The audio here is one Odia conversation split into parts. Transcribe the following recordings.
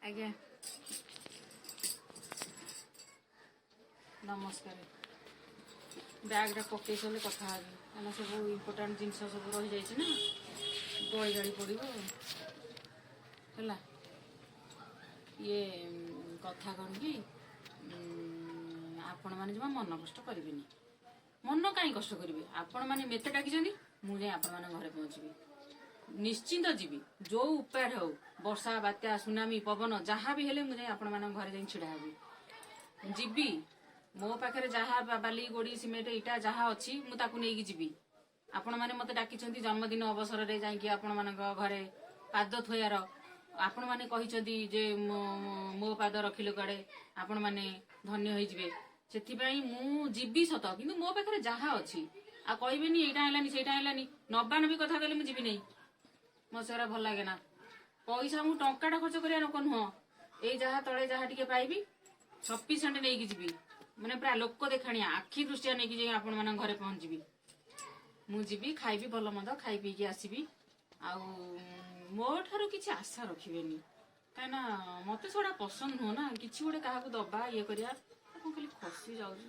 ଆଜ୍ଞା ନମସ୍କାର। ବ୍ୟାଗ୍ଟା ପକେଇ ସାରିଲେ କଥା ହେବି, କାହିଁକିନା ସବୁ ଇମ୍ପୋର୍ଟାଣ୍ଟ ଜିନିଷ ସବୁ ରହିଯାଇଛି ନା, ଗଳି ଗାଳି ପଡ଼ିବ ହେଲା। ଇଏ କଥା କ'ଣ କି, ଆପଣମାନେ ଜମା ମନ କଷ୍ଟ କରିବେନି। ମନ କାହିଁ କଷ୍ଟ କରିବେ? ଆପଣମାନେ ମେତେ ଡାକିଛନ୍ତି, ମୁଁ ଯାଇ ଆପଣମାନଙ୍କ ଘରେ ପହଞ୍ଚିବି, ନିଶ୍ଚିନ୍ତ ଯିବି। ଯୋଉ ଉପାୟରେ ହଉ, ବର୍ଷା, ବାତ୍ୟା, ସୁନାମି, ପବନ ଯାହା ବି ହେଲେ ମୁଁ ଯାଇ ଆପଣମାନଙ୍କ ଘରେ ଯାଇ ଛିଡା ହେବି, ଯିବି। ମୋ ପାଖରେ ଯାହା ବାଲି, ଗୋଡି, ସିମେଣ୍ଟ, ଇଟା ଯାହା ଅଛି ମୁଁ ତାକୁ ନେଇକି ଯିବି। ଆପଣମାନେ ମତେ ଡାକିଛନ୍ତି ଜନ୍ମଦିନ ଅବସରରେ ଯାଇକି ଆପଣମାନଙ୍କ ଘରେ ପାଦ ଥୋଇବାର। ଆପଣମାନେ କହିଛନ୍ତି ଯେ ମୋ ପାଦ ରଖିଲେ କୁଆଡେ ଆପଣମାନେ ଧନ୍ୟ ହେଇଯିବେ। ସେଥିପାଇଁ ମୁଁ ଯିବି ସତ, କିନ୍ତୁ ମୋ ପାଖରେ ଯାହା ଅଛି। ଆଉ କହିବେନି ଏଇଟା ହେଲାନି, ସେଇଟା ହେଲାନି, ନବା ନବି କଥା କହିଲେ ମୁଁ ଯିବି ନାହିଁ। ମୋ ସେଗୁରା ଭଲ ଲାଗେ ନା। ପଇସା ମୁଁ ଟଙ୍କାଟା ଖର୍ଚ୍ଚ କରିବା ଲୋକ ନୁହଁ। ଏଇ ଯାହା ତଳେ ଯାହା ଟିକେ ପାଇବି ସଫିସିଏଣ୍ଟ ନେଇକି ଯିବି, ମାନେ ପୁରା ଲୋକ ଦେଖାଣିଆ ଆଖି ଦୃଷ୍ଟିଆ ନେଇକି ଯାଇ ଆପଣମାନଙ୍କ ଘରେ ପହଞ୍ଚିବି। ମୁଁ ଯିବି, ଖାଇବି, ଭଲ ମନ୍ଦ ଖାଇ ପିଇକି ଆସିବି। ଆଉ ମୋ ଠାରୁ କିଛି ଆଶା ରଖିବେନି, କାହିଁକିନା ମତେ ସେଗୁଡା ପସନ୍ଦ ନୁହଁ ନା, କିଛି ଗୋଟେ କାହାକୁ ଦବା ଇଏ କରିବା। କଣ ଖାଲି ଖସି ଯାଉଛି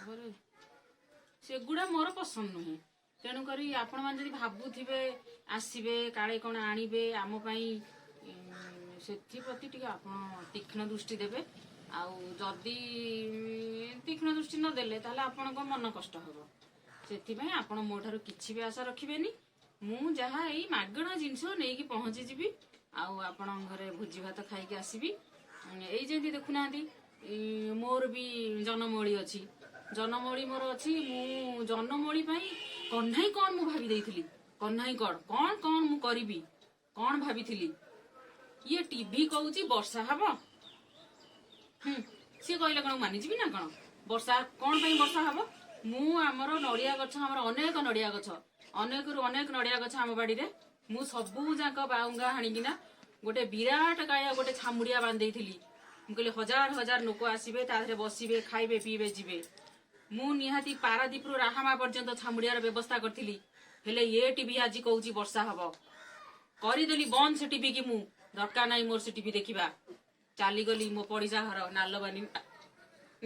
ଘରେ, ସେଗୁଡା ମୋର ପସନ୍ଦ ନୁହେଁ। ତେଣୁକରି ଆପଣମାନେ ଯଦି ଭାବୁଥିବେ ଆସିବେ, କାଳେ କଣ ଆଣିବେ ଆମ ପାଇଁ, ସେଥିପ୍ରତି ଟିକେ ଆପଣ ତୀକ୍ଷ୍ଣ ଦୃଷ୍ଟି ଦେବେ। ଆଉ ଯଦି ତୀକ୍ଷ୍ଣ ଦୃଷ୍ଟି ନ ଦେଲେ ତାହେଲେ ଆପଣଙ୍କ ମନ କଷ୍ଟ ହବ। ସେଥିପାଇଁ ଆପଣ ମୋ ଠାରୁ କିଛି ବି ଆଶା ରଖିବେନି। ମୁଁ ଯାହା ଏଇ ମାଗଣା ଜିନିଷ ନେଇକି ପହଞ୍ଚିଯିବି ଆଉ ଆପଣଙ୍କ ଘରେ ଭୋଜି ଭାତ ଖାଇକି ଆସିବି। ଏଇ ଯେମିତି ଦେଖୁନାହାନ୍ତି, ମୋର ବି ଜନମୋଳି ଅଛି, ଜନମୋଳି ମୋର ଅଛି। ମୁଁ ଜନମୋଳି ପାଇଁ କହ୍ନାଇ କଣ ମୁଁ ଭାବି ଦେଇଥିଲି, କହ୍ନାଇ କଣ କଣ କଣ ମୁଁ କରିବି କଣ ଭାବିଥିଲି। ଇଏ ଟିଭି କହୁଛି ବର୍ଷା ହବ। ସିଏ କହିଲେ କଣ ମୁଁ ମାନିଯିବି ନା କଣ? ବର୍ଷା କଣ ପାଇଁ ବର୍ଷା ହବ? ମୁଁ ଆମର ନଡିଆ ଗଛ, ଆମର ଅନେକ ନଡିଆ ଗଛ, ଅନେକରୁ ଅନେକ ନଡିଆ ଗଛ ଆମ ବାଡିରେ। ମୁଁ ସବୁ ଯାକ ବାଉଙ୍ଗା ହାଣିକିନା ଗୋଟେ ବିରାଟ କାୟ ଗୋଟେ ଛାମୁଡିଆ ବାନ୍ଧି ଦେଇଥିଲି। ମୁଁ କହିଲି ହଜାର ହଜାର ଲୋକ ଆସିବେ, ତା ଦେହରେ ବସିବେ, ଖାଇବେ, ପିଇବେ, ଯିବେ। ମୁଁ ନିହାତି ପାରାଦୀପରୁ ରାହାମା ପର୍ଯ୍ୟନ୍ତ ଛାମୁଡିଆର ବ୍ୟବସ୍ଥା କରିଥିଲି। ହେଲେ ଏ ଟିଭି ଆଜି କହୁଛି ବର୍ଷା ହବ। କରିଦେଲି ବନ୍ଦ ସେ ଟିଭି କି ମୁଁ, ଦରକାର ନାହିଁ ମୋର ସେ ଟିଭି ଦେଖିବା। ଚାଲିଗଲି ମୋ ପଡିଶା ଘର ନାଲବାଲି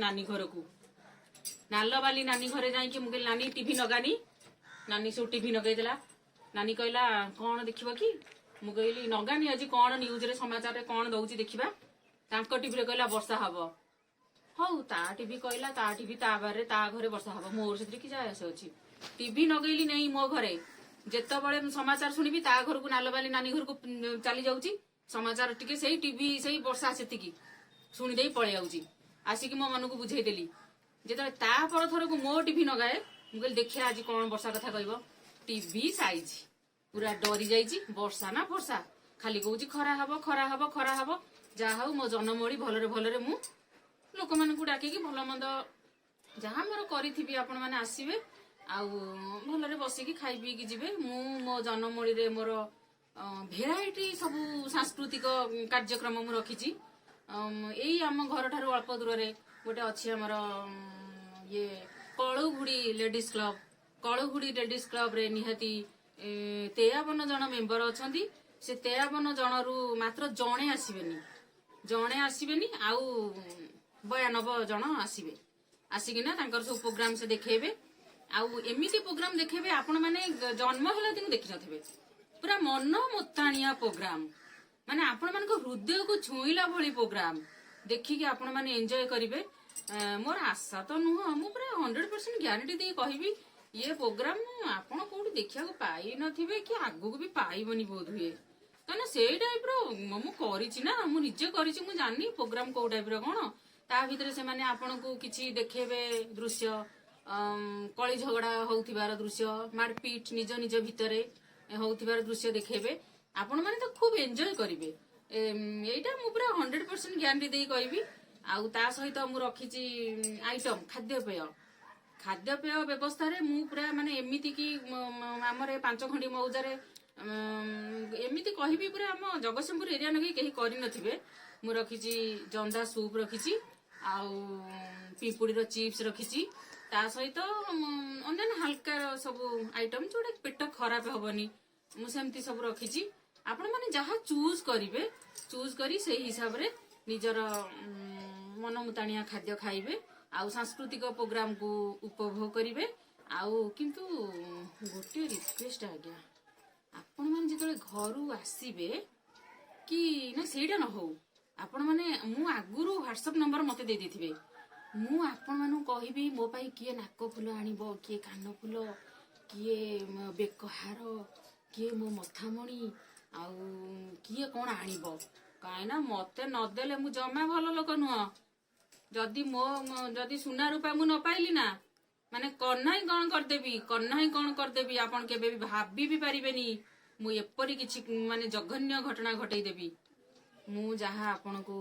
ନାନୀ ଘରକୁ। ନାଲବାଲି ନାନୀ ଘରେ ଯାଇକି ମୁଁ କହିଲି, ନାନୀ ଟିଭି ନଗାନି। ନାନୀ ସବୁ ଟିଭି ନଗେଇଦେଲା। ନାନୀ କହିଲା, କଣ ଦେଖିବ କି? ମୁଁ କହିଲି, ନଗାନି, ଆଜି କଣ ନ୍ୟୁଜରେ ସମାଚାରରେ କଣ ଦଉଛି ଦେଖିବା। ତାଙ୍କ ଟିଭିରେ କହିଲା ବର୍ଷା ହବ। ହଉ, ତା ଟିଭି କହିଲା, ତା ଟିଭି, ତା ବାରରେ, ତା ଘରେ ବର୍ଷା ହବ, ମୋର ସେଥିରେ କି ଯାଏ ଆସେ ଅଛି? ଟିଭି ନଗେଇଲି ନେଇ ମୋ ଘରେ। ଯେତେବେଳେ ମୁଁ ସମାଚାର ଶୁଣିବି ତା ଘରକୁ, ନାଲବାଲି ନାନୀ ଘରକୁ ଚାଲି ଯାଉଛି। ସମାଚାର ଟିକେ ସେଇ ଟିଭି ସେଇ ବର୍ଷା ସେତିକି ଶୁଣିଦେଇ ପଳେଇ ଆଉଛି। ଆସିକି ମୋ ମନକୁ ବୁଝେଇଦେଲି। ଯେତେବେଳେ ତା ପର ଥରକୁ ମୋ ଟିଭି ନଗାଏ, ମୁଁ କହିଲି ଦେଖିବା ଆଜି କଣ ବର୍ଷା କଥା କହିବ। ଟିଭି ସାଇଜ ପୁରା ଡରି ଯାଇଛି। ବର୍ଷା ନା ଫର୍ଷା, ଖାଲି କହୁଛି ଖରା ହବ, ଖରା ହବ, ଖରା ହବ। ଯାହା ହଉ, ମୋ ଜନମୋଳି ଭଲରେ ଭଲରେ ମୁଁ ଲୋକମାନଙ୍କୁ ଡାକିକି ଭଲ ମନ୍ଦ ଯାହା ମୋର କରିଥିବି, ଆପଣମାନେ ଆସିବେ ଆଉ ଭଲରେ ବସିକି ଖାଇ ପିଇକି ଯିବେ। ମୁଁ ମୋ ଜନମୋଳିରେ ମୋର ଭେରାଇଟି ସବୁ ସାଂସ୍କୃତିକ କାର୍ଯ୍ୟକ୍ରମ ମୁଁ ରଖିଛି। ଏଇ ଆମ ଘରଠାରୁ ଅଳ୍ପ ଦୂରରେ ଗୋଟେ ଅଛି ଆମର ଇଏ କଳୁଗୁଡି ଲେଡିଜ କ୍ଲବ। କଳୁଗୁଡି ଲେଡିଜ କ୍ଲବରେ ନିହାତି 53 ଜଣ ମେମ୍ବର ଅଛନ୍ତି। ସେ 53 ଜଣରୁ ମାତ୍ର ଜଣେ ଆସିବେନି, ଜଣେ ଆସିବେନି, ଆଉ 92 ଜଣ ଆସିବେ। ଆସିକିନା ତାଙ୍କର ସବୁ ପ୍ରୋଗ୍ରାମ ସେ ଦେଖେଇବେ। ଆଉ ଏମିତି ପ୍ରୋଗ୍ରାମ ଦେଖେଇବେ ଆପଣମାନେ ଜନ୍ମ ହେଲା ଦିନୁ ଦେଖିନଥିବେ। ପୁରା ମନ ମୋତାଣିଆ ପ୍ରୋଗ୍ରାମ, ମାନେ ଆପଣମାନଙ୍କ ହୃଦୟକୁ ଛୁଇଁଲା ଭଳି ପ୍ରୋଗ୍ରାମ ଦେଖିକି ଆପଣମାନେ ଏନ୍ଜୟ କରିବେ। ମୋର ଆଶା ତ ନୁହଁ, ମୁଁ ପୁରା 100% ଗ୍ୟାରେଣ୍ଟି ଦେଇ କହିବି, ଇଏ ପ୍ରୋଗ୍ରାମ ଆପଣ କୋଉଠି ଦେଖିବାକୁ ପାଇନଥିବେ କି ଆଗକୁ ବି ପାଇବନି ବୋଧ ହୁଏ। କାହିଁକିନା ସେଇ ଟାଇପର ମୁଁ କରିଛି ନା, ମୁଁ ନିଜେ କରିଛି, ମୁଁ ଜାଣିନି ପ୍ରୋଗ୍ରାମ କୋଉ ଟାଇପର କଣ। ତା ଭିତରେ ସେମାନେ ଆପଣଙ୍କୁ କିଛି ଦେଖେଇବେ ଦୃଶ୍ୟ, କଳି ଝଗଡା ହଉଥିବାର ଦୃଶ୍ୟ, ମାରପିଟ ନିଜ ନିଜ ଭିତରେ ହଉଥିବାର ଦୃଶ୍ୟ ଦେଖେଇବେ। ଆପଣମାନେ ତ ଖୁବ ଏନ୍ଜୟ କରିବେ। ଏଇଟା ମୁଁ ପୁରା 100% ଗ୍ୟାରେଣ୍ଟି ଦେଇ କହିବି। ଆଉ ତା ସହିତ ମୁଁ ରଖିଛି ଆଇଟମ, ଖାଦ୍ୟପେୟ। ଖାଦ୍ୟପେୟ ବ୍ୟବସ୍ଥାରେ ମୁଁ ପୁରା ମାନେ ଏମିତି କି ଆମର ଏ ପାଞ୍ଚ ଖଣ୍ଡି ମୌଜାରେ ଏମିତି କହିବି, ପୁରା ଆମ ଜଗତସିଂହପୁର ଏରିଆ ନଗେଇ କେହି କରିନଥିବେ। ମୁଁ ରଖିଛି ଜନ୍ଦା ସୁପ୍ ରଖିଛି, ଆଉ ପିମ୍ପୁଡିର ଚିପ୍ସ ରଖିଛି। ତା ସହିତ ଅନ୍ୟାନ୍ୟ ହାଲକା ସବୁ ଆଇଟମ, ଯୋଉଟା ପେଟ ଖରାପ ହବନି, ମୁଁ ସେମିତି ସବୁ ରଖିଛି। ଆପଣମାନେ ଯାହା ଚୁଜ୍ କରିବେ, ଚୁଜ୍ କରି ସେଇ ହିସାବରେ ନିଜର ମନମୁତାଣିଆ ଖାଦ୍ୟ ଖାଇବେ ଆଉ ସାଂସ୍କୃତିକ ପ୍ରୋଗ୍ରାମକୁ ଉପଭୋଗ କରିବେ। ଆଉ କିନ୍ତୁ ଗୋଟେ ରିକ୍ୱେଷ୍ଟ ଆଜ୍ଞା, ଆପଣମାନେ ଯେତେବେଳେ ଘରୁ ଆସିବେ କି ନା, ସେଇଟା ନ ହଉ, ଆପଣମାନେ ମୁଁ ଆଗରୁ ହ୍ୱାଟ୍ସଆପ୍ ନମ୍ବର ମତେ ଦେଇ ଦେଇଥିବେ। ମୁଁ ଆପଣମାନଙ୍କୁ କହିବି ମୋ ପାଇଁ କିଏ ନାକ ଫୁଲ ଆଣିବ, କିଏ କାନ ଫୁଲ, କିଏ ବେକହାର, କିଏ ମୋ ମଥାମଣି, ଆଉ କିଏ କଣ ଆଣିବ। କାହିଁକିନା ମତେ ନଦେଲେ ମୁଁ ଜମା ଭଲ ଲୋକ ନୁହଁ। ଯଦି ମୋ ଯଦି ସୁନା ରୂପା ମୁଁ ନ ପାଇଲି ନା, ମାନେ କହ୍ନାଇ କଣ କରିଦେବି, କହ୍ନାଇ କଣ କରିଦେବି, ଆପଣ କେବେ ବି ଭାବି ବି ପାରିବେନି। ମୁଁ ଏପରି କିଛି ମାନେ ଜଘନ୍ୟ ଘଟଣା ଘଟେଇ ଦେବି। ମୁଁ ଯାହା ଆପଣଙ୍କୁ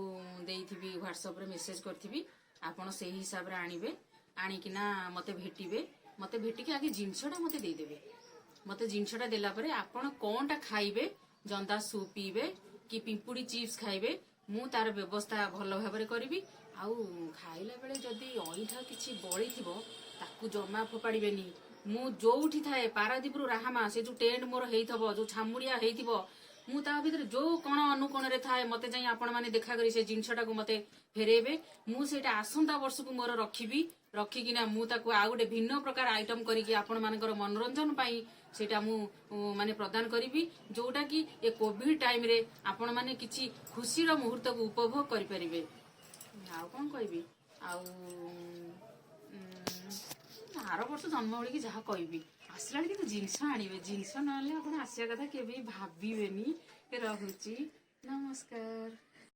ଦେଇଥିବି, ହ୍ୱାଟ୍ସଆପରେ ମେସେଜ କରିଥିବି, ଆପଣ ସେଇ ହିସାବରେ ଆଣିବେ। ଆଣିକିନା ମତେ ଭେଟିବେ। ମତେ ଭେଟିକି ଆଗେ ଜିନିଷଟା ମତେ ଦେଇଦେବେ। ମତେ ଜିନିଷଟା ଦେଲା ପରେ ଆପଣ କଣଟା ଖାଇବେ, ଜନ୍ଦା ସୁପ୍ ପିଇବେ କି ପିମ୍ପୁଡି ଚିପ୍ସ ଖାଇବେ, ମୁଁ ତାର ବ୍ୟବସ୍ଥା ଭଲ ଭାବରେ କରିବି। ଆଉ ଖାଇଲା ବେଳେ ଯଦି ଅଇଁଠା କିଛି ବଳିଥିବ, ତାକୁ ଜମା ଫୋପାଡ଼ିବେନି। ମୁଁ ଯୋଉଠି ଥାଏ, ପାରାଦୀପରୁ ରାହାମା, ସେ ଯୋଉ ଟେଣ୍ଟ ମୋର ହେଇଥିବ, ଯୋଉ ଛାମୁଡିଆ ହେଇଥିବ, ମୁଁ ତା ଭିତରେ ଯୋଉ କଣ ଅନୁକୋଣରେ ଥାଏ, ମତେ ଯାଇ ଆପଣ ମାନେ ଦେଖା କରି ସେ ଜିନିଷଟାକୁ ମତେ ଫେରେଇବେ। ମୁଁ ସେଇଟା ଆସନ୍ତା ବର୍ଷକୁ ମୋର ରଖିବି। ରଖିକିନା ମୁଁ ତାକୁ ଆଉ ଗୋଟେ ଭିନ୍ନ ପ୍ରକାର ଆଇଟମ କରିକି ଆପଣ ମାନଙ୍କର ମନୋରଞ୍ଜନ ପାଇଁ ସେଇଟା ମୁଁ ମାନେ ପ୍ରଦାନ କରିବି, ଯୋଉଟା କି ଏ କୋଭିଡ ଟାଇମରେ ଆପଣ ମାନେ କିଛି ଖୁସିର ମୁହୂର୍ତ୍ତକୁ ଉପଭୋଗ କରିପାରିବେ। ଆଉ କଣ କହିବି? ଆଉ ଆର ବର୍ଷ ଜନ୍ମ ଭଳିକି ଯାହା କହିବି। ଆସିଲା ବେଳେ କିନ୍ତୁ ଜିନିଷ ଆଣିବେ। ଜିନିଷ ନହେଲେ ଆପଣ ଆସିବା କଥା କେବେ ବି ଭାବିବେନି। ରହୁଛି, ନମସ୍କାର।